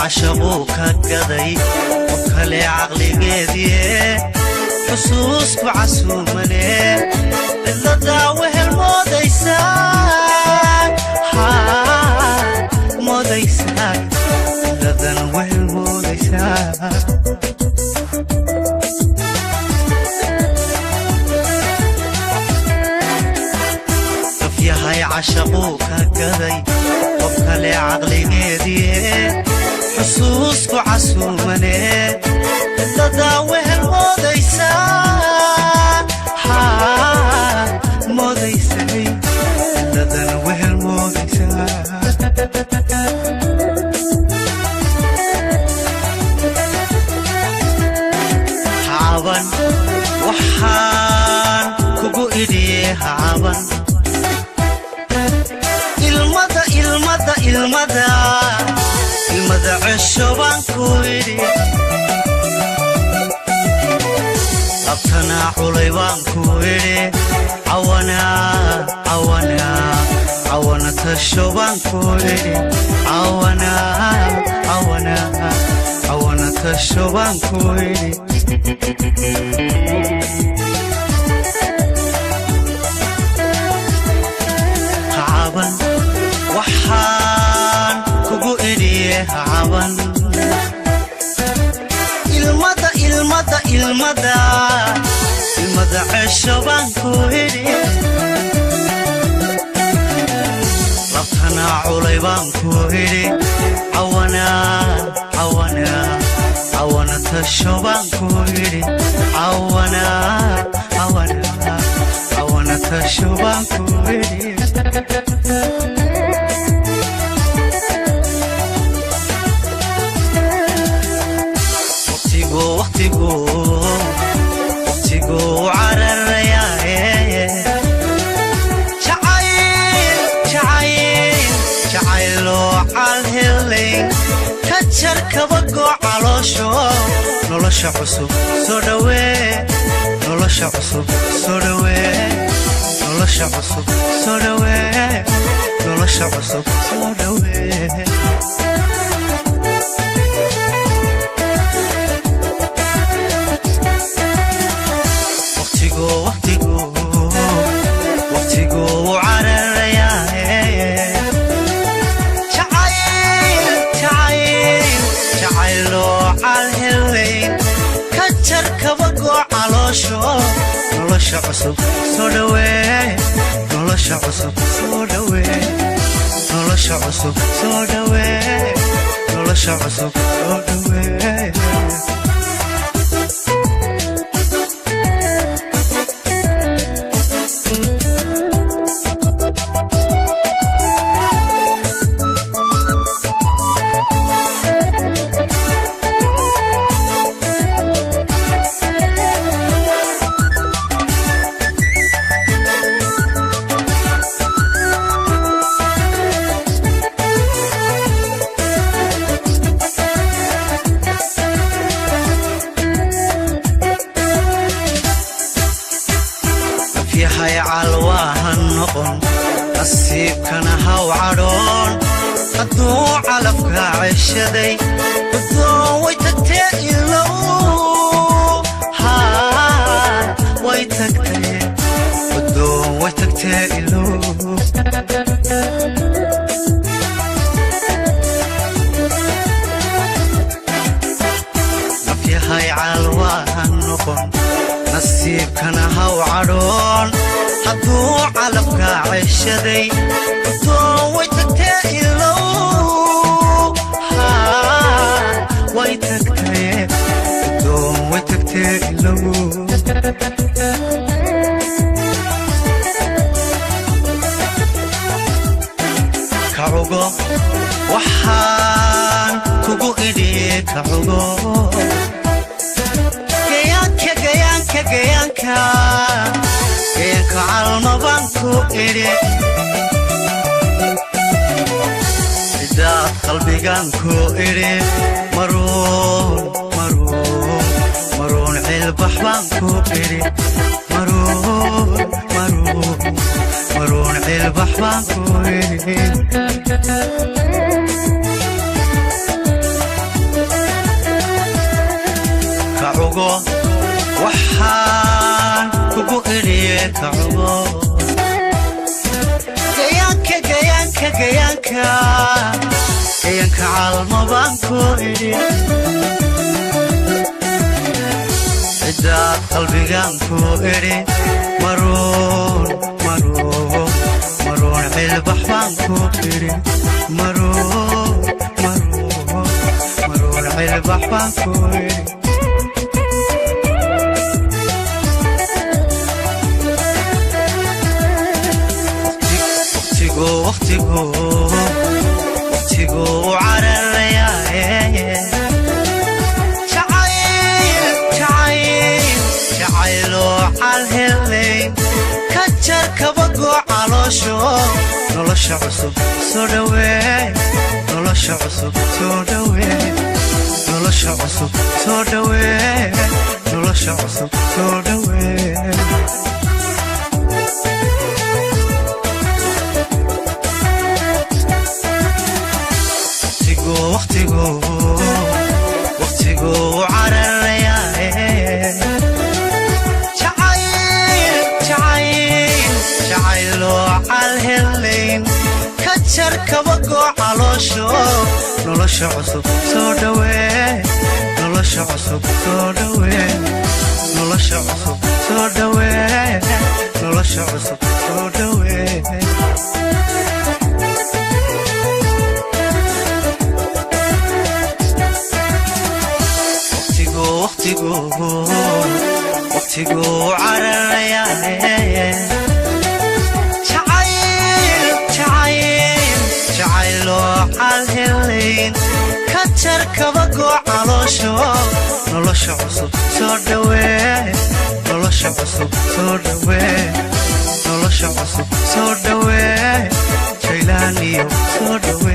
Cashaquu ka gaday qof kale caqligeediye, xusuusku casuumane, cidladaa wehel moodaysaa, moodaysaa, cidladan wehel moodaysaa. Qof yahay cashaquu ka gaday qof kale caqligeediye, xusuusku casuumane, cidladaa wehel moodaysaa, moodaysay, cidladan wehel moodaysaa. Hacaban waxaan kugu idhiye, hacaban ilmada, ilmada, ilmada, ilmada cesho baan ku idhi. Abtanaa culay baan ku idhi, cawanaa, cawanaa, cawana tasho baan ku idhi, cawanaa, cawanaa, cawana tasho baan ku idhi. Hacaban waxaan kugu idhiye, hacaban ilmada, ilmada, ilmada, ilmada cesho baan ku idhi. Labtanaa culay baan ku idhi, cawanaa, cawanaa, cawana tasho baan ku idhi, cawanaa, cawanaa, cawana tasho baan ku idhi. Waqtigu, waqtigu, waqtigu cararayaaye, jacayl, jacayl, jacayloo calhelayn ka jar kabagoo caloosho. Nolosha cusub soo dhawee, nolosha cusub soo dhawee, nolosha cusub soo dhawee, nolosha cusub soo dhawee. Waqtigu, waqtigu, waqtigu cararayaaye, jacayl, jacayl, jacayloo calhelayn ka jar kabagoo caloosho. Nolosha cusub soo dhawee, nolosha cusub soo dhawee, nolosha cusub soo dhawee, nolosha cusub soo dhawee. Afyahay calwaaha noqon, nasiibkana haw cadhoon. Hadduu calafkaa ceshaday, guddoon way tagtee ilow, way tagtee, guddoon way tagtee ilow. Afyahay calwaaha noqon, nasiibkana haw cadhoon. Hadduu calafkaa ceshaday, guddoon way tagtee ilow, way tagtee, guddoon way tagtee ilow. Kacugo waxaan kugu idhi, kacugo gayaanka, gayaanka, gayaanka, gayaanka calma baan ku idhi. Cidaad qalbigaan ku idhi, maruun, maruun, maruun cilbax baan ku idhi, maruun, maruun, maruun cilbax baan ku idhi. Cugo waxaan kugu idhiye ka cugo. Gayaanka, gayaanka, gayaanka, gayaanka calmo baan ku idhi. Cidaad qalbigaan ku idhi, maruun, maruun, maruun cilbax baan ku idhi, maruun, maruun, maruun cilbax baan ku idhi. Waqtigu, waqtigu, waqtigu u cararayaaye. Jacayl, jacayl, jacayloo calhelayn ka jar kabagoo caloosho. Nolosha cusub soo dhawee, nolosha cusub soo dhawee, nolosha cusub soo dhawee, nolosha cusub soo dhawee. Waqtigu, waqtigu, waqtigu u cararayaaye. Jacayl, jacayl, jacayloo calhelayn ka jar kabagoo caloosho. Nolosha cusub soo dhawee, nolosha cusub soo dhawee, nolosha cusub soo dhawee, nolosha cusub soo dhawee. Waqtigu, waqtigu, waqtigu u cararayaaye. Jacayl, jacayl, jacayloo calhelayn ka jar kabagoo caloosho. Nolosha cusub soo dhawee, nolosha cusub soo dhawee, nolosha cusub soo dhawee. Jaylaaniyo soo dhawee.